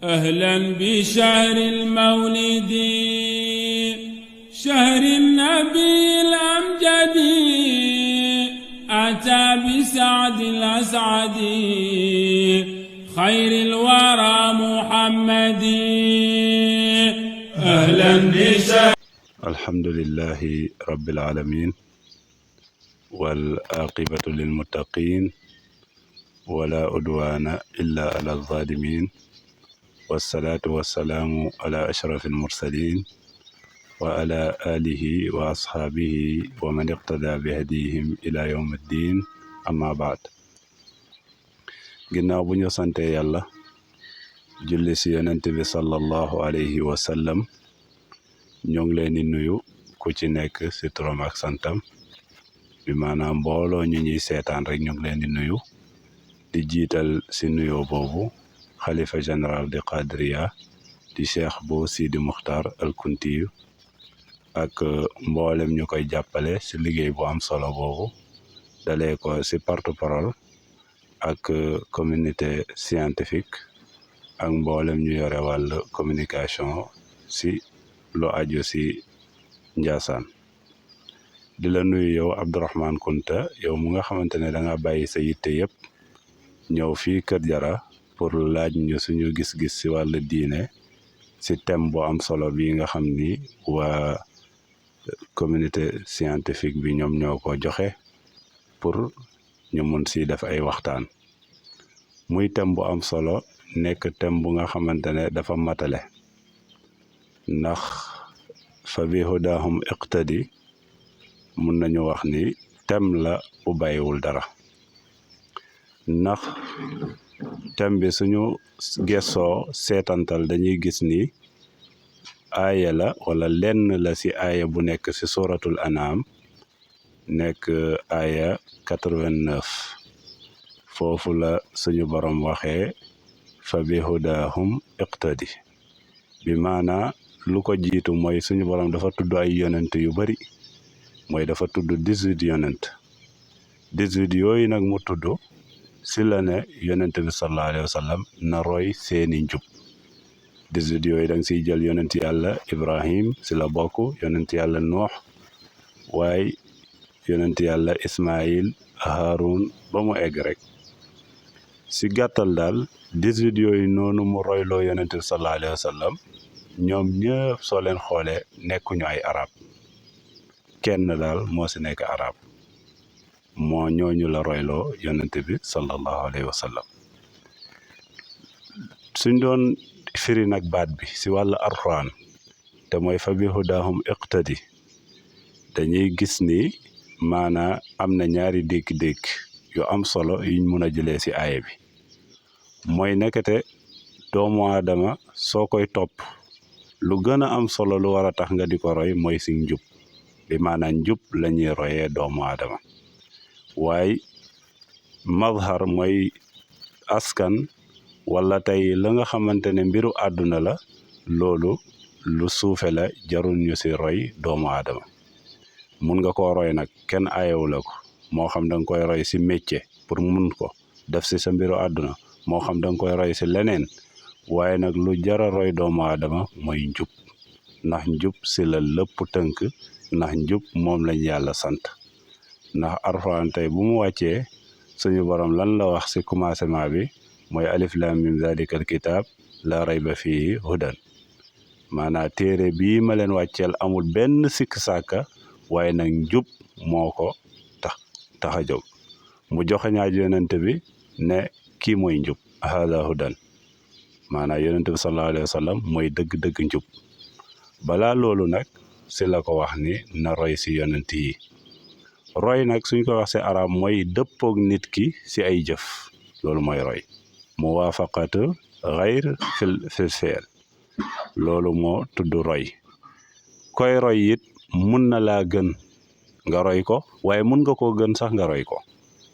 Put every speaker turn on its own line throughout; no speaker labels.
أهلا بشهر المولد شهر النبي الأمجد أتى بسعد الأسعد خير الورى محمد أهلا بشهر.
الحمد لله رب العالمين والعاقبة للمتقين ولا عدوان إلا على الظالمين والصلاة والسلام على أشرف المرسلين وعلى آله وأصحابه ومن اقتدى بهديهم إلى يوم الدين أما بعد. ginnaaw bu ñu sante yàlla julli si yonent bi sallallahu alayhi wa sallam ñoo ngi leen di nuyu ku ci nekk si turam ak santam bi maanaam mbooloo ñu ñuy seetaan rek ñu ngi leen di nuyu di jiital si nuyoo boobu xalifa général de Qadriya di cheikh Bou Sidi Muxtar al Kuntiyu ak mboolem ñu koy jàppale si liggéey bu am solo boobu dalee ko si porte-parole ak communauté scientifique ak mboolem ñu yore wàll communication si lu aju si Njaasaan di la nuyu yow Abdourahmane Kunta yow mu nga xamante ne da nga bàyyi sa yitte yëpp ñëw fii Kër Jara pour laaj ñu suñu gis-gis si wàllu diine si thème bu am solo bi nga xam ni waa communauté scientifique bi ñoom ñoo ko joxe pour ñu mun si def ay waxtaan muy thème bu am solo nekk thème bu nga xamante ne dafa matale ndax fa bi hudaahum iqtadi mun nañu wax ni thème la bu bàyyiwul dara ndax thème bi suñu gëstoo seetantal dañuy gis ni aaya la wala lenn la si aaya bu nekk si suratul an'am nekk aaya 89 foofu la suñu borom waxee fa bi hudaahum iqtadi bi maanaa lu ko jiitu mooy suñu borom dafa tudd ay yonent yu bari mooy dafa tudd 18 yonent 18 yooyu nag mu tudd si la ne yonent bi sallallahu alayhi wa sallam na roy seeni njub 18 yooyu da nga siy jël yonent yàlla Ibrahim si la bokk yonent yàlla Nuux waaye yonent yàlla Ismaïl Haroun ba mu egg rek si gàttal daal 18 yooyu noonu mu royloo yonent bi sallallahu alayhi wa sallam ñoom ñëpp soo leen xoolee nekkuñu ay arab kenn daal moo si nekk arab moo ñooñu la royloo yonent bi sallallahu alayhi wa sallam suñ doon firi nag baat bi si wàllu Alxuraan te mooy fa bi hudaahum iqtadi dañuy gis ni maanaa am na ñaari dégg-dégg yu am solo yuñ mun a jëlee si aaya bi mooy nekkate doomu aadama soo koy topp lu gën a am solo lu war a tax nga di ko roy mooy si njub bi maanaam njub la ñuy royee doomu aadama waaye mazhar mooy askan wala tey la nga xamante ne mbiru àdduna la loolu lu suufe la jarul ñu si roy doomu aadama mun nga koo roy nag kenn aayewu la ko moo xam da nga koy roy si métier pour mun ko def si sa mbiru àdduna moo xam da nga koy roy si leneen waaye nag lu jara roy doomu aadama mooy njub ndax njub si la lépp tënk ndax njub moom lañ yàlla sant ndax Alxuraan tey bu mu wàccee suñu borom lan la wax si commencement bi mooy alif lam mim zalikal kitab la rayba fihi hudan maanaam téere bii ma leen wàcceel amul benn sikk sàkka waaye nag njub moo ko tax a jóg mu joxeñaaj yonent bi ne kii mooy njub hada hudan maanaam yonent bi sallallahu alayhi wa sallam mooy dëgg-dëgg njub balaa loolu nag si la ko wax ni na roy si yonent yi roy nag suñ ko wax si arab mooy dëppoog nit ki si ay jëf loolu mooy roy muwaafaqatu xayr fil fi'l loolu moo tudd roy koy roy it mun na laa gën nga roy ko waaye mun nga koo gën sax nga roy ko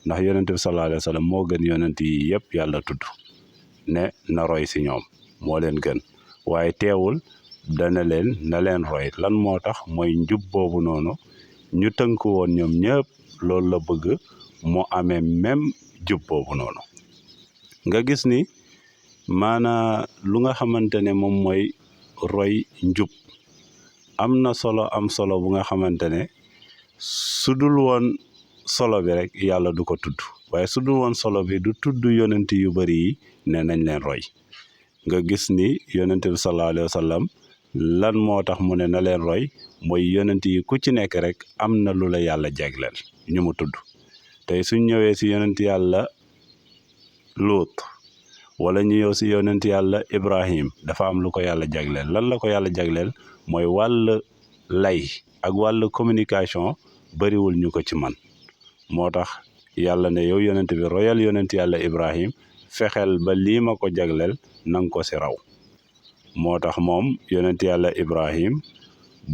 ndax yonent bi sallallahu alayhi wa sallam moo gën yonent yi yëpp yàlla tudd ne na roy si ñoom moo leen gën waaye teewul dana leen na leen roy lan moo tax mooy njub boobu noonu ñu tënk woon ñoom ñëpp loolu la bëgg mu amee même jub boobu noonu nga gis ni maanaa lu nga xamante ne moom mooy roy njub am na solo am solo bu nga xamante ne su dul woon solo bi rek yàlla du ko tudd waaye su dul woon solo bi du tudd yonent yu bari yi ne nañ leen roy nga gis ni yonent bi sallallahu alayhi wa sallam lan moo tax mu ne na leen roy mooy yonent yi ku ci nekk rek am na lu la yàlla jagleel ñu mu tudd tey suñ ñëwee si yonent yàlla Luut wala ñu ñëw si yonent yàlla Ibrahim dafa am lu ko yàlla jagleel lan la ko yàlla jagleel mooy wàll lay ak wàll communication bariwul ñu ko ci man moo tax yàlla ne yow yonent bi royal yonent yàlla Ibrahim fexeel ba lii ma ko jagleel nanga ko si raw moo tax moom yonent yàlla Ibrahim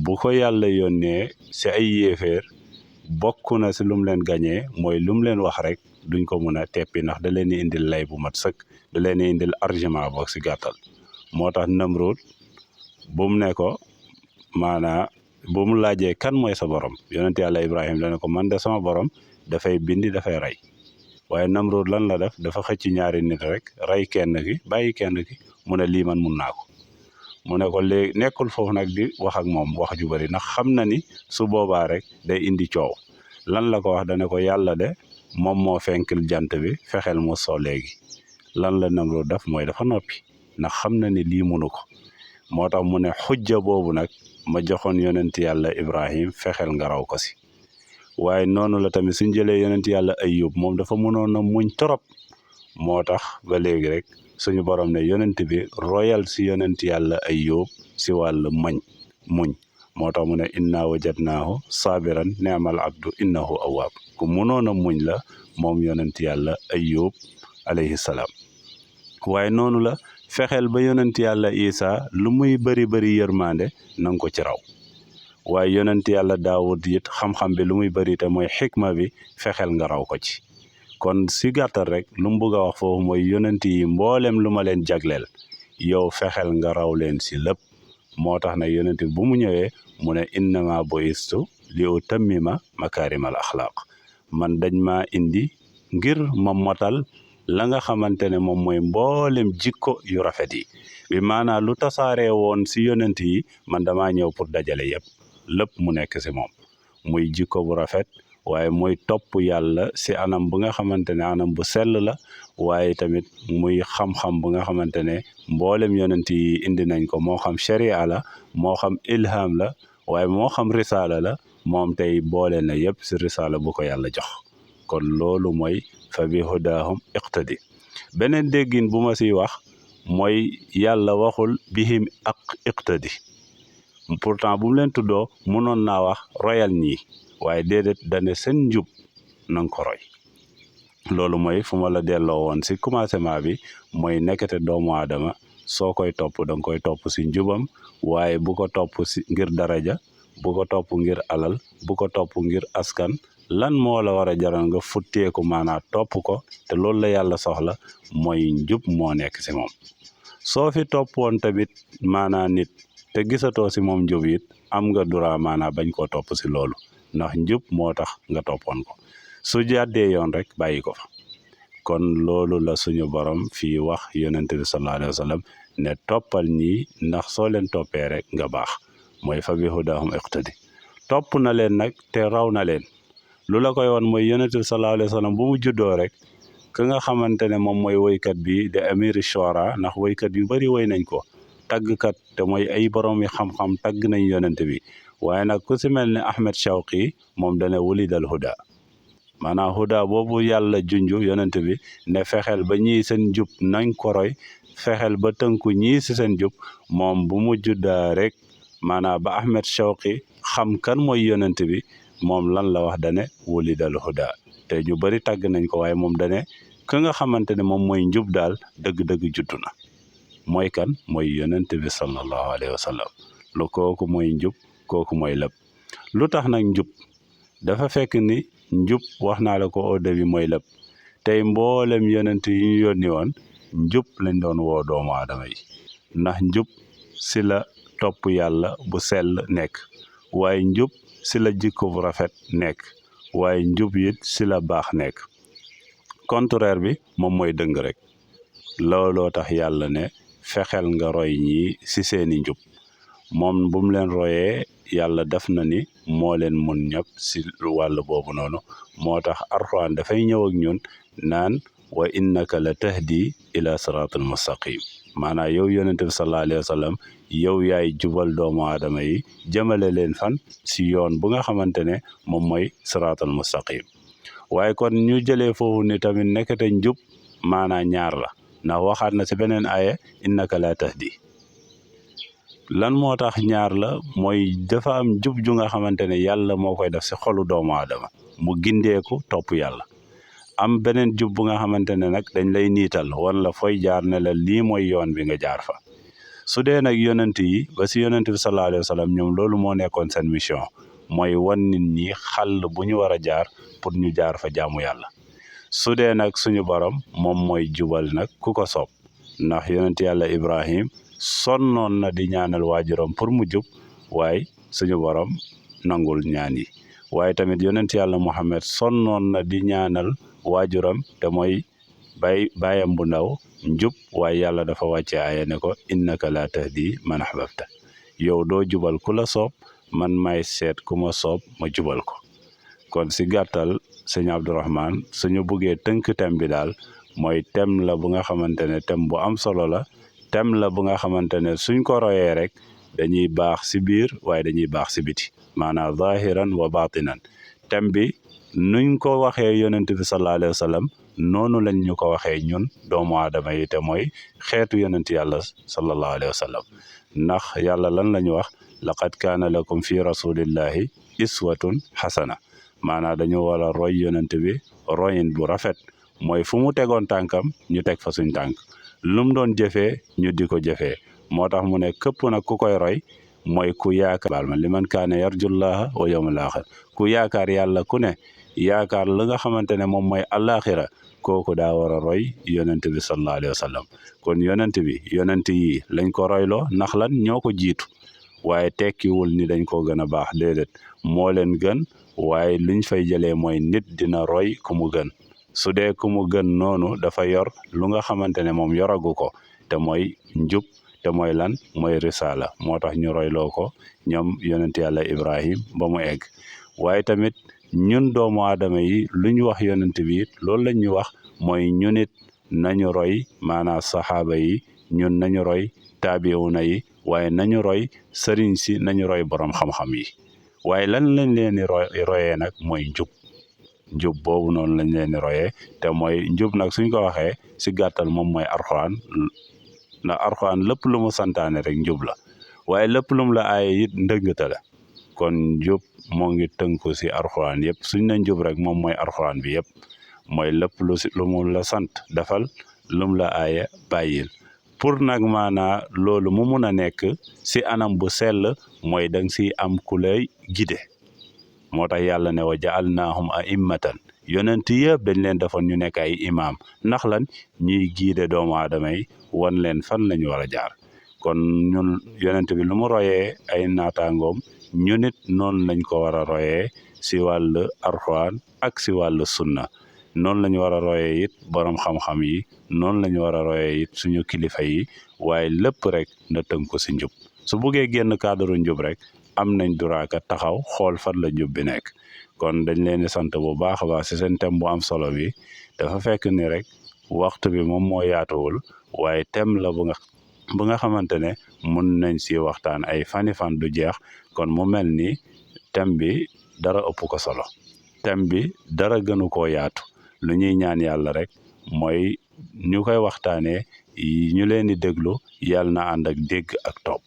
bu ko yàlla yónnee si ay yéeféer bokk na si lu mu leen gañee mooy lu mu leen wax rek duñ ko mun a teppi ndax da leen di indil lay bu mat sëkk da leen di indil argument boog si gàttal moo tax Namrud bu mu ne ko maanaa bu mu laajee kan mooy sa borom yonent yàlla Ibrahim la ne ko man de sama borom dafay bindi dafay rey waaye Namrud lan la def dafa xëcc ñaari nit rek rey kenn ki bàyyi kenn ki mu ne lii man mun naa ko mu ne ko léegi nekkul foofu nag di wax ak moom wax ju bari ndax xam na ni su boobaa rek day indi coow lan la ko wax dane ko yàlla de moom moo fenkil jant bi fexeel mu soo léegi lan la Namrud def mooy dafa noppi ndax xam na ni lii munu ko moo tax mu ne xujja boobu nag ma joxoon yonent yàlla Ibrahim fexeel nga raw ko si waaye noonu la tamit suñ jëlee yonent yàlla Ayub moom dafa mënoon a muñ torop moo tax ba léegi rek suñu borom ne yonent bi royal si yonent yàlla Ayub si wàllu muñ moo tax mu ne inna wajadnaahu saabiran ni'mal abdu innahu awwaab ku mënoon a muñ la moom yonent yàlla Ayub alayhi salaam waaye noonu la fexeel ba yonent yàlla Isa lu muy bari yërmande nanga ko ci raw waaye yonent yàlla Daawud it xam-xam bi lu muy bari te mooy xikma bi fexeel nga raw ko ci kon si gàttal rek lu mu bëgg a wax foofu mooy yonent yi mboolem lu ma leen jagleel yow fexeel nga raw leen si lépp moo tax nag yonent bi bu mu ñëwee mu ne innama bu'istu li utammima makaarimal axlaaq man dañ maa indi ngir ma motal la nga xamante ne moom mooy mboolem jikko yu rafet yi bi maanaam lu tasaaree woon si yonent yi man damaa ñëw pour dajale yëpp lépp mu nekk si moom muy jikko bu rafet waaye muy topp yàlla si anam bu nga xamante ne anam bu sell la waaye tamit muy xam-xam bu nga xamante ne mboolem yonent yi indi nañ ko moo xam sharia la moo xam ilham la waaye moo xam risaala la moom tey boole na yëpp si risaala bu ko yàlla jox kon loolu mooy fa bi hudaahum iqtadi beneen déggin bu ma siy wax mooy yàlla waxul bihim ak iqtadi pourtant bu mu leen tuddoo mënoon naa wax royal ñii waaye déedéet dane seen njub nanga ko roy loolu mooy fu ma la delloo woon si commencement bi mooy nekkate doomu aadama soo koy topp danga koy topp si njubam waaye bu ko topp si ngir daraja bu ko topp ngir alal bu ko topp ngir askan lan moo la war a jaral nga futteeku maanaa topp ko te loolu la yàlla soxla mooy njub moo nekk si moom soo fi toppoon tamit maanaa nit te gisatoo si moom njub it am nga droit maanaa bañ koo topp si loolu ndax njub moo tax nga toppoon ko su jàddee yoon rek bàyyi ko fa kon loolu la suñu borom fii wax yonent bi sallallahu alayhi wa sallam ne toppal ñii ndax soo leen toppee rek nga baax mooy fa bi hudaahum iqtadi topp na leen nag te raw na leen lu la koy woon mooy yonent bi sallallahu alayhi wa sallam bu mu juddoo rek ka nga xamante ne moom mooy woykat bi de amiri shora ndax woykat yu bari woy nañ ko taggkat te mooy ay borom yi xam-xam tagg nañ yonent bi waaye nag ku si mel ne Ahmed Shawqi moom dane wulidal huda maanaam huda boobu yàlla junju yonent bi ne fexeel ba ñii seen njub nañ ko roy fexeel ba tënku ñii si seen njub moom bu mu juddaa rek maanaam ba Ahmed Shawqi xam kan mooy yonent bi moom lan la wax dane wulidal huda te ñu bari tàgg nañ ko waaye moom dane ka nga xamante ne moom mooy njub daal dëgg-dëgg juddu na mooy kan mooy yonent bi sallallahu alayhi wa sallam lu kooku mooy njub kooku mooy lépp lu tax nag njub dafa fekk ni njub wax naa la ko au début mooy lépp tey mboolem yonent yi ñu yónni woon njub lañ doon woo doomu aadama yi ndax njub si la topp yàlla bu sell nekk waaye njub si la jikko bu rafet nekk waaye njub it si la baax nekk contraire bi moom mooy dëng rek looloo tax yàlla ne fexeel nga roy ñi si seeni njub moom bu mu leen royee yàlla def na ni moo leen mun ñëpp si wàll boobu noonu moo tax Alxuraan dafay ñëw ak ñun naan wa innaka la tahdi ila siratal mustaqim maanaam yow yonent bi sallallahu alayhi wa sallam yow yaay jubal doomu aadama yi jëmale leen fan si yoon bu nga xamante ne moom mooy siratal mustaqim waaye kon ñu jëlee foofu ni tamit nekkate njub maanaam ñaar la ndax waxaat na si beneen aaya innaka la tahdi lan moo tax ñaar la mooy dafa am jub ju nga xamante ne yàlla moo koy def si xolu doomu aadama mu gindeeku topp yàlla am beneen jub bu nga xamante ne nag dañ lay niital wan la fooy jaar ne la lii mooy yoon bi nga jaar fa su dee nag yonent yi ba si yonent bi sallallahu alayhi wa sallam ñoom loolu moo nekkoon seen mission mooy wan nit ñi xàll bu ñu war a jaar pour ñu jaar fa jaamu yàlla su dee nag suñu borom moom mooy jubal nag ku ko soob ndax yonent yàlla Ibrahim sonnoon na di ñaanal waajuram pour mu jub waaye suñu borom nangul ñaan yi waaye tamit yonent yàlla Muhammad sonnoon na di ñaanal waajuram te mooy baayam bu ndaw njub waaye yàlla dafa wàcce aaya ne ko innaka la tahdi man ahbabta yow doo jubal ku la soob man may seet ku ma soob ma jubal ko kon si gàttal sëñ Abdourahmane suñu buggee tënk tem bi daal mooy tem la bu nga xamante ne tem bu am solo la tem la bu nga xamante ne suñ ko royee rek dañuy baax si biir waaye dañuy baax si biti maanaam zahiran wa batinan tem bi nuñ ko waxee yonent bi sallallahu alayhi wa sallam noonu lañ ñu ko waxee ñun doomu aadama yi te mooy xeetu yonent yàlla sallallahu alayhi wa sallam ndax yàlla lan la ñu wax laqad kaana lakum fi rasulillahi iswatun xasana maanaam dañu war a roy yonent bi royin bu rafet mooy fu mu tegoon tànkam ñu teg fa suñ tànk lu mu doon jëfee ñu di ko jëfee moo tax mu ne këpp nag ku koy roy mooy ku yaakaar li man kaane yarjullaha wa yawmal axir ku yaakaar yàlla ku ne yaakaar la nga xamante ne moom mooy àllaaxira kooku daa war a roy yonent bi sallallahu alayhi wa sallam kon yonent yi lañ ko royloo ndax lan ñoo ko jiitu waaye tekkiwul ni dañ ko gën a baax déedéet moo leen gën waaye luñ fay jëlee mooy nit dina roy ku mu gën su dee ku mu gën noonu dafa yor lu nga xamante ne moom yoragu ko te mooy njub te mooy lan mooy risaala moo tax ñu royloo ko ñoom yonent yàlla Ibrahim ba mu egg waaye tamit ñun doomu aadama yi lu ñu wax yonent bi it loolu lañ ñu wax mooy ñun it nañu roy maanaam saxaaba yi ñun nañu roy taabiwuna yi waaye nañu roy sëriñ si nañu roy borom xam-xam yi waaye lan lañ leen di royee nag mooy njub boobu noonu lañ leen di royee te mooy njub nag suñ ko waxee si gàttal moom mooy Alxuraan ndax Alxuraan lépp lu mu santaane rek njub la waaye lépp lu mu la aaye it ndëngate la kon njub moo ngi tënku si Alxuraan yëpp suñ na njub rek moom mooy Alxuraan bi yëpp mooy lépp lu mu la sant defal lu mu la aaye bàyyil pour nag maanaa loolu mu mun a nekk si anam bu sell mooy danga si am ku lay gide moo tax yàlla ne wa ja'alnaahum a'immatan yonent yëpp dañ leen defoon ñu nekk ay imaam ndax lan ñuy giide doomu aadama yi wan leen fan lañu war a jaar kon ñun yonent bi lu mu royee ay naataangoom ñu nit noonu lañ ko war a royee si wàllu Alxuraan ak si wàllu sunna noonu la ñu war a royee it borom xam-xam yi noonu la ñu war a royee it suñu kilifa yi waaye lépp rek na tënku si njub su buggee génn cadre njub rek am nañ duraaka taxaw xool fan la njub bi nekk kon dañ leen di sant bu baax a baax si seen thème bu am solo bi dafa fekk ni rek waxtu bi moom moo yaatuwul waaye thème la bu nga xamante ne mun nañ si waxtaan ay fani fan du jeex kon mu mel ni thème bi dara ëpp ko solo thème bi dara gënu koo yaatu lu ñuy ñaan yàlla rek mooy ñu koy waxtaanee ñu leen di déglu yàlla na ànd ak dégg ak topp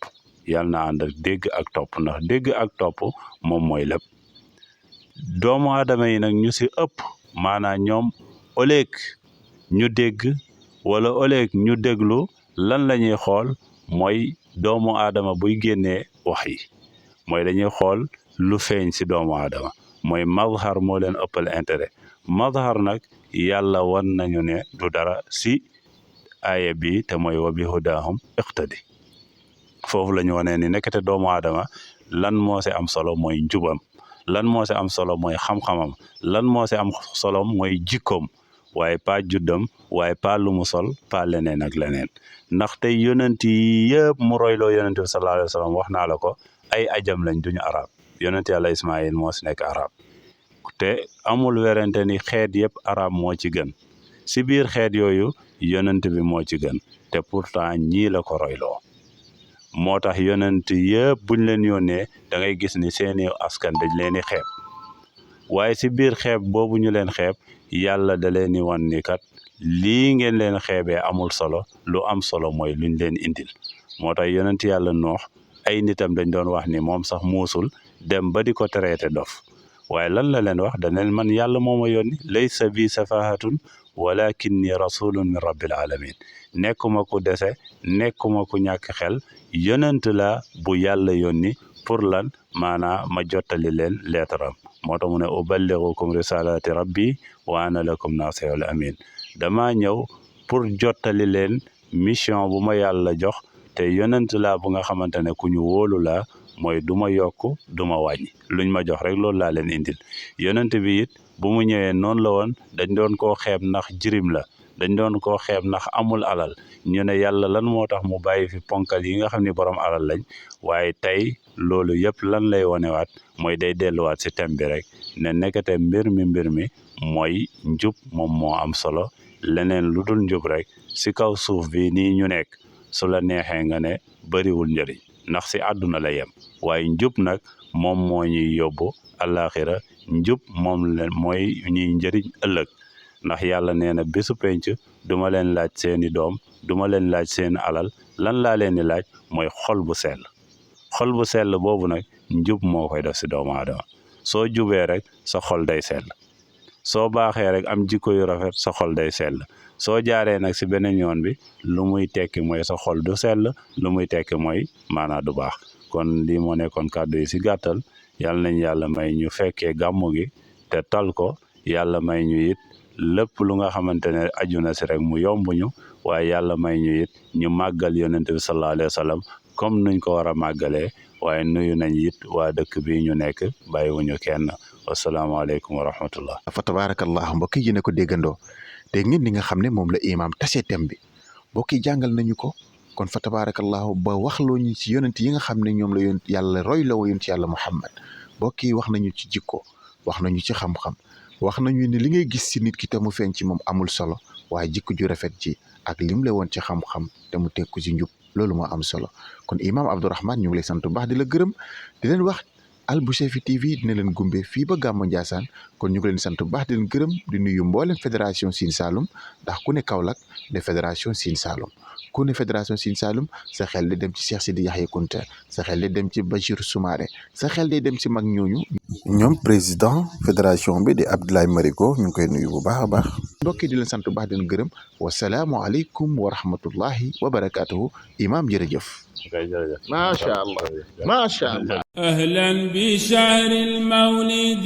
yàlla na ànd ak dégg ak topp ndax dégg ak topp moom mooy lépp doomu aadama yi nag ñu si ëpp maanaam ñoom ëllëg ñu dégg wala ëllëg ñu déglu lan la ñuy xool mooy doomu aadama buy génnee wax yi mooy dañuy xool lu feeñ si doomu aadama mooy mazhar moo leen ëppal intérêt mazhar nag yàlla wan nañu ne du dara si aaya bi te mooy wa bi hudaahum iqtadi foofu la ñu wanee ni nekkate doomu aadama lan moo si am solo mooy njubam lan moo si am solo mooy xam-xamam lan moo si am solo mooy jikkoom waaye pas juddam waaye pas lu mu sol pas leneen ak leneen ndax tey yonent yi yëpp mu royloo yonent bi sallallahu alayhi wa sallam wax naa la ko ay ajam lañ duñu arab yonent yàlla Ismaïl moo si nekk arab te amul werante ni xeet yëpp arab moo ci gën si biir xeet yooyu yonent bi moo ci gën te pourtant ñii la ko royloo moo tax yonent yëpp buñ leen yónnee da ngay gis ni seeni askan dañ leen di xeeb waaye si biir xeeb boobu ñu leen xeeb yàlla da leen di wan ni kat lii ngeen leen xeebee amul solo lu am solo mooy luñ leen indil moo tax yonent yàlla noox ay nitam dañ doon wax ni moom sax muusul dem ba di ko traité dof waaye lan la leen wax da leen man yàlla moo ma yónni laysa bi safahatun walakinni rasulun min rabbil alamin nekkuma ku dese nekkuma ku ñàkk xel yonent la bu yàlla yónni pour lan maanaa ma jottali leen leetaram moo tax mu ne uballighukum risalati rabbi wa ana lakum nasihul amin dama ñëw pour jottali leen mission bu ma yàlla jox te yonent la bu nga xamante ne ku ñu wóolu la mooy du ma yokk du ma wàññi luñ ma jox rek loolu laa leen indil yonent bi it bu mu ñëwee noonu la woon dañ doon koo xeeb ndax jirim la dañ doon koo xeeb ndax amul alal ñu ne yàlla lan moo tax mu bàyyi fi ponkal yi nga xam ni borom alal lañ waaye tey loolu yëpp lan lay wonewaat mooy day delluwaat si thème bi rek ne nekkate mbir mi mooy njub moom moo am solo leneen lu dul njub rek si kaw suuf bi nii ñu nekk su la neexee nga ne bariwul njëriñ ndax si àdduna la yem waaye njub nag moom moo ñuy yóbbu àllaaxira njub moom leen mooy ñuy njëriñ ëllëg ndax yàlla nee na bésu penc duma leen laaj seeni doom duma leen laaj seeni alal lan laa leen di laaj mooy xol bu sell boobu nag njub moo koy def si doomu aadama soo jubee rek sa xol day sell soo baaxee rek am jikko yu rafet sa xol day sell soo jaaree nag si beneen yoon bi lu muy tekki mooy sa xol du sell lu muy tekki mooy maanaa du baax kon lii moo nekkoon kàddu yi si gàttal yàlla nañ yàlla may ñu fekkee gàmmu gi te tal ko yàlla may ñu it lépp lu nga xamante ne aju na si rek mu yomb ñu waaye yàlla may ñu it ñu màggal yonent bi sallallahu alayhi wa sallam comme nuñ ko war a màggalee waaye nuyu nañ it waa dëkk bi ñu nekk bàyyiwuñu kenn wasalaamaaleykum wa rahmatullah
fa tabaarakallah mbokk yi ne ko déggandoo dégg ngeen li nga xam ne moom la imaam tase thème bi mbokk yi jàngal nañu ko kon fa tabaarakallahu ba waxloo ñu ci yonent yi nga xam ne ñoom la yonent yàlla roy la yonent yàlla Muhammad mbokk yi wax nañu ci jikko wax nañu ci xam-xam wax nañu ni li ngay gis ci nit ki te mu feeñ ci moom amul solo waaye jikko ju rafet ji ak lim la woon ci xam-xam te mu tekku ci njub loolu moo am solo kon imaam Abdourahmane ñu ngi lay sant bu baax di la gërëm di leen wax Alboucheyfi TV dina leen gumbe fii ba Gàmmu Njaasaan kon ñu ngi leen sant bu baax di leen gërëm di nuyu mboolem fédération Sine Saloum ndax ku ne Kaolack ne fédération Sine Saloum ku ne fédération Sine Saloum sa xel di dem ci Cheikh Sidi Yaxya Kunta sa xel di dem ci Bachir Soumaré sa xel day dem ci mag ñooñu. ñoom président fédération bi di Abdoulaye Marigo ñu ngi koy nuyu bu baax a baax. mbokk yi di leen sant bu baax di leen gërëm wasalaamualeykum wa rahmatullahi wa barakaatuhu imaam jërëjëf.
macha allah macha allah.
أهلا بشهر المولد